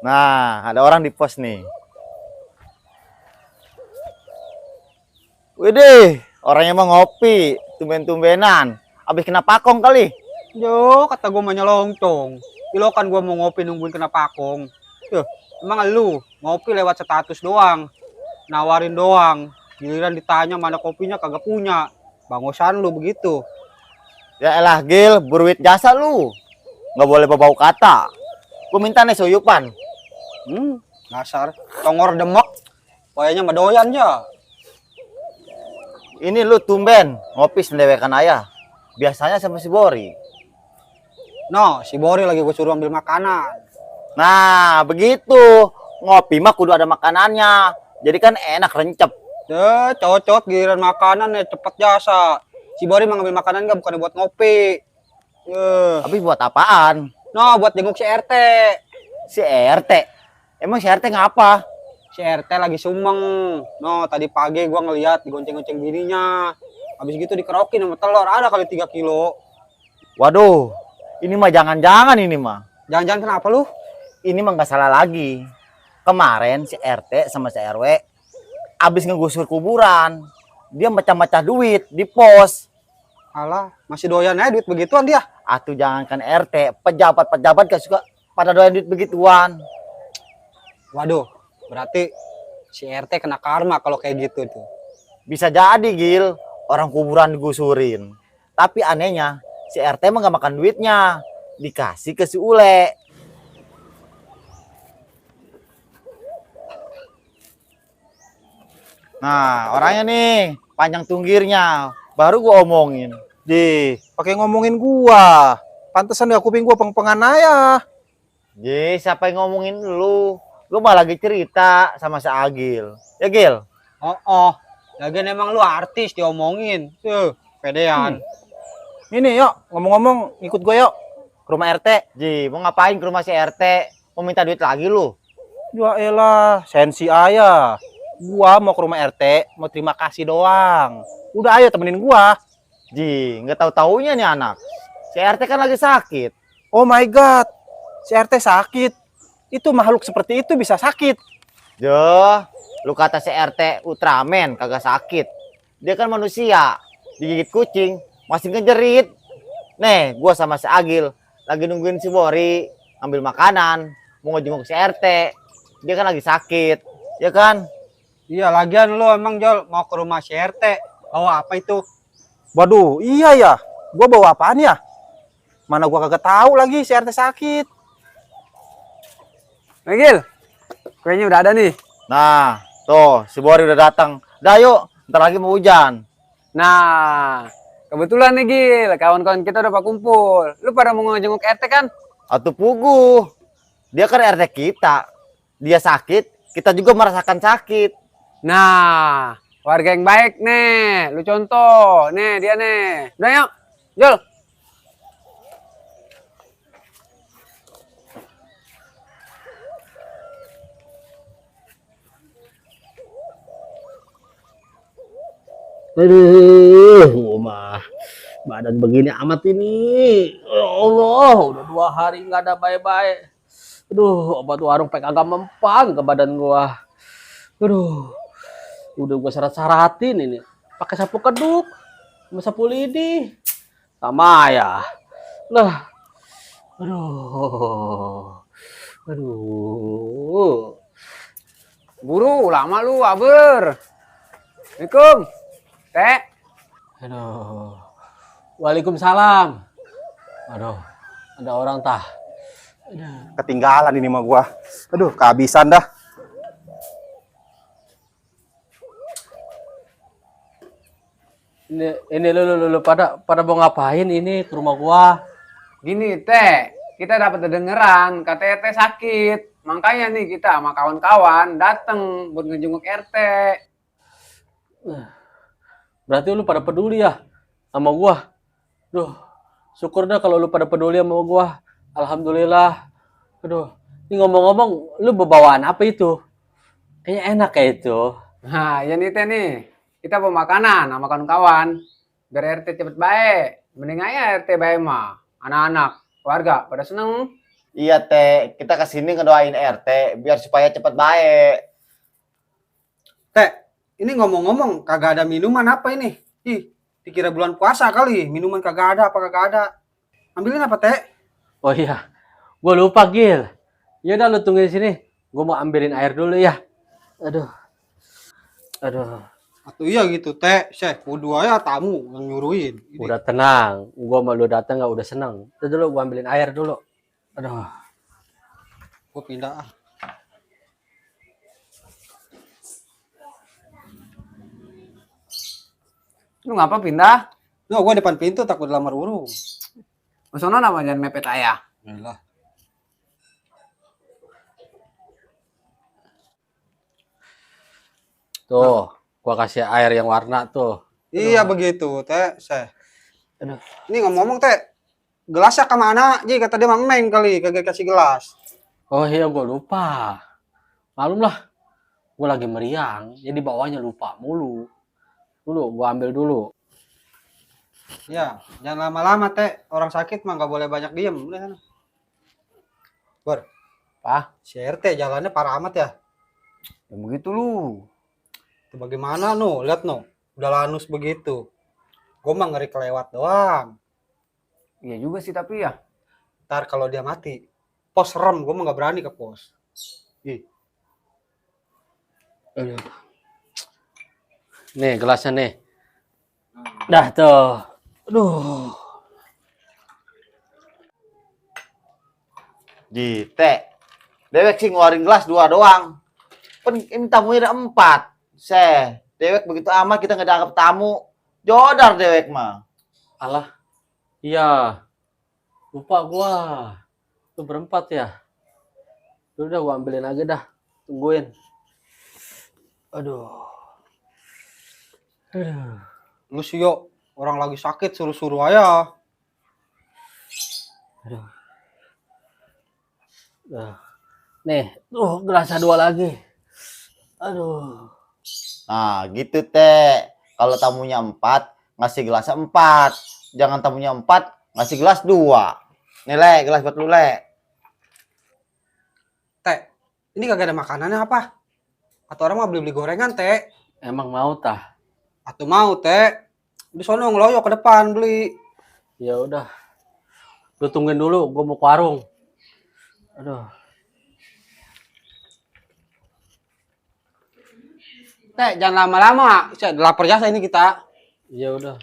Nah, ada orang di pos nih. Widih, orangnya mau ngopi, tumben-tumbenan. Abis kena pakong kali. Yo, kata gue mah nyelonong. Ilokan gue mau ngopi nungguin kena pakong. Yo, emang lu ngopi lewat status doang, nawarin doang. Giliran ditanya mana kopinya kagak punya. Bangosan lu begitu. Ya elah Gil, berwit jasa lu. Nggak boleh berbau kata. Gue minta nih suyupan. Dasar tongor demek. Kayaknya mah doyan ya. Ini lu tumben, ngopi sendewekan ayah. Biasanya sama si Bori. No, si Bori lagi gue suruh ambil makanan. Nah, begitu. Ngopi mah kudu ada makanannya. Jadi kan enak rencep. Cocot giliran makanan ya cepet jasa. Si Bori mau ngambil makanan gak bukan buat ngopi. Habis buat apaan? No, buat jenguk si RT. Si RT. Emang si RT ngapa? Si RT lagi sumeng. No, tadi pagi gua ngeliat digonceng-gonceng bininya. Habis gitu dikerokin sama telur. Ada kali 3 kilo. Waduh, ini mah jangan-jangan ini mah. Jangan-jangan kenapa lu? Ini mah nggak salah lagi. Kemarin si RT sama si RW abis ngegusur kuburan. Dia mecah-mecah duit di pos. Alah, masih doyan aja duit begituan dia. Atuh jangankan RT, pejabat-pejabat gak suka pada doyan duit begituan. Waduh, berarti si RT kena karma kalau kayak gitu tuh. Bisa jadi Gil, orang kuburan digusurin. Tapi anehnya, si RT mah gak makan duitnya. Dikasih ke si Ule. Nah, orangnya nih, panjang tunggirnya. Baru gua omongin. Pakai ngomongin gua. Pantesan ya kuping gua peng-pengan aja. Siapa yang ngomongin lu? Lu malah lagi cerita sama si Agil. Ya Gil? Oh, lagian emang lu artis diomongin. Tuh, pedean. Ini yuk, ngomong-ngomong ikut gua yuk ke rumah RT. Mau ngapain ke rumah si RT? Mau minta duit lagi lu? Ya elah, sensi ayah. Gua mau ke rumah RT, mau terima kasih doang. Udah ayo temenin gua. Nggak tahu-taunya nih anak. Si RT kan lagi sakit. Oh my god, si RT sakit. Itu makhluk seperti itu bisa sakit. Lu kata si RT Ultraman kagak sakit. Dia kan manusia. Digigit kucing, masih ngejerit. Nih, gua sama si Agil lagi nungguin si Bori ambil makanan, mau ngejenguk si RT. Dia kan lagi sakit, ya kan? Iya, lagian lu emang Jol mau ke rumah si RT. Bawa apa itu? Waduh, iya ya. Gua bawa apaan ya? Mana gua kagak tahu lagi si RT sakit. Megil, kuenya udah ada nih. Nah, tuh si Bori udah datang. Dah yuk, ntar lagi mau hujan. Nah, kebetulan nih Gil, kawan-kawan kita udah pada kumpul. Lu pada mau ngejenguk RT kan? Atuh pugu. Dia kan RT kita. Dia sakit, kita juga merasakan sakit. Nah, warga yang baik nih. Lu contoh, nih dia nih. Udah yuk, Jol. Aduh, mah badan begini amat ini. Ya Allah, udah 2 hari nggak ada baik-baik. Aduh, obat warung pek agak mempan ke badan gua. Aduh, udah gua syarat-syaratin ini. Pakai sapu keduk, sama sapu lidi. Sama ya. Lah, aduh. Aduh. Buru, lama lu, aber. Assalamualaikum. Teh. Aduh. Waalaikumsalam. Aduh, ada orang tah. Ketinggalan ini mah gua. Aduh, kehabisan dah. Ini lu pada mau ngapain ini ke rumah gua? Gini, Teh. Kita dapat kedengeran katanya Teh sakit. Makanya nih kita sama kawan-kawan dateng buat ngejenguk RT. Berarti lu pada peduli ya sama gua. Duh, syukur dah kalau lu pada peduli sama gua. Alhamdulillah. Aduh, ini ngomong-ngomong, lu bawaan apa itu? Kayaknya enak kayak itu. Nah, ya nih Teh nih. Kita bawa makanan sama kawan-kawan. Biar RT cepet baik. Mending aja RT baik mah. Anak-anak, keluarga, pada seneng. Iya teh, kita kesini ngedoain RT biar supaya cepat baik. Teh, ini ngomong-ngomong kagak ada minuman apa ini? Ih, dikira bulan puasa kali, minuman kagak ada apa kagak ada. Ambilin apa, Teh? Oh iya, gue lupa Gil. Yaudah lu tunggu di sini. Gue mau ambilin air dulu ya. Aduh, aduh. Atau iya gitu, Teh. Kudu aja tamu yang nyuruhin. Ini. Udah tenang. Gue malu datang nggak udah seneng. Itu dulu gue ambilin air dulu. Aduh. Gue pindah ah. Lu ngapa pindah? No, gue depan pintu takut lamar urung. Masono nama jangan mepet ayah. Yalah. Tuh, gua kasih air yang warna tuh. Iya begitu, Teh. Aduh. Ini ngomong-ngomong, Teh. Gelasnya kemana? Jadi kata dia Mang kali, kagak kasih gelas. Oh iya, gue lupa. Malum lah, gue lagi meriang, jadi bawahnya lupa mulu. Dulu, gue ambil dulu. Ya, jangan lama-lama, Teh. Orang sakit mah nggak boleh banyak diem. Udah sana. Bor, Pak, si RT jalannya parah amat ya. Ya begitu lu. Itu bagaimana, no? Lihat, no. Udah lanus begitu. Gue mah ngeri kelewat doang. Iya juga sih tapi ya. Ntar kalau dia mati, pos rem. Gue mah nggak berani ke pos. Ih, aduh. Nih, gelasnya nih. Dah tuh. Aduh. Jite. Dewek sih ngeluarin gelas 2 doang. Ini tamunya ada 4. Dewek begitu amat kita nggak dianggap tamu. Jodar dewek mah. Alah. Iya. Lupa gua. Itu berempat ya. Udah gua ambilin aja dah. Tungguin. Aduh. Aduh. lu sih yo. Orang lagi sakit suruh-suruh aja. Aduh. Nah. Nih, gelasnya 2 lagi. Aduh. Nah, gitu teh. Kalau tamunya 4, ngasih gelasnya 4. Jangan tamunya 4, ngasih gelas 2. Nih, Le, gelas buat lu, Le. Teh, ini kagak ada makanannya apa? Atau orang mau beli-beli gorengan, Teh? Emang mau tah? Atau mau, Teh? Di sono ngeloyo ke depan beli. Ya udah. Lu tungguin dulu, gua mau ke warung. Aduh. Teh, jangan lama-lama. Saya lapar jasa ini kita. Ya udah.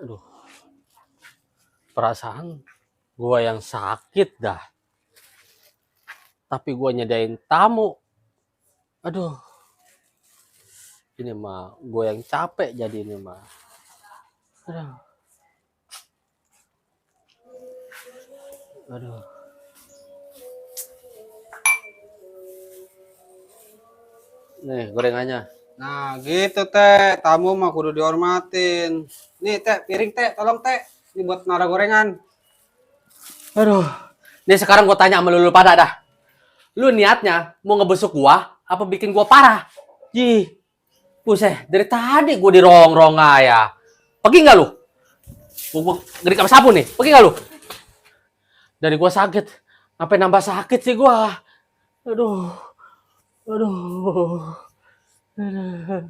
Aduh. Perasaan gua yang sakit dah. Tapi gua nyediain tamu. Aduh. Ini mah gua yang capek jadi ini mah. Aduh. Aduh. Nih gorengannya. Nah, gitu, Teh. Tamu mah kudu dihormatin. Nih, Teh, piring, Teh. Tolong, Teh. Ini buat naruh gorengan. Aduh. Nih sekarang gua tanya sama lu pada dah. Lu niatnya mau ngebesuk gua apa bikin gua parah? Ji. Buset, dari tadi gua dirongrong ya. Pergi nggak lu? Gua gede sama sapu nih. Pergi nggak lu? Dari gua sakit. Sampai nambah sakit sih gua. Aduh. Aduh. Aduh.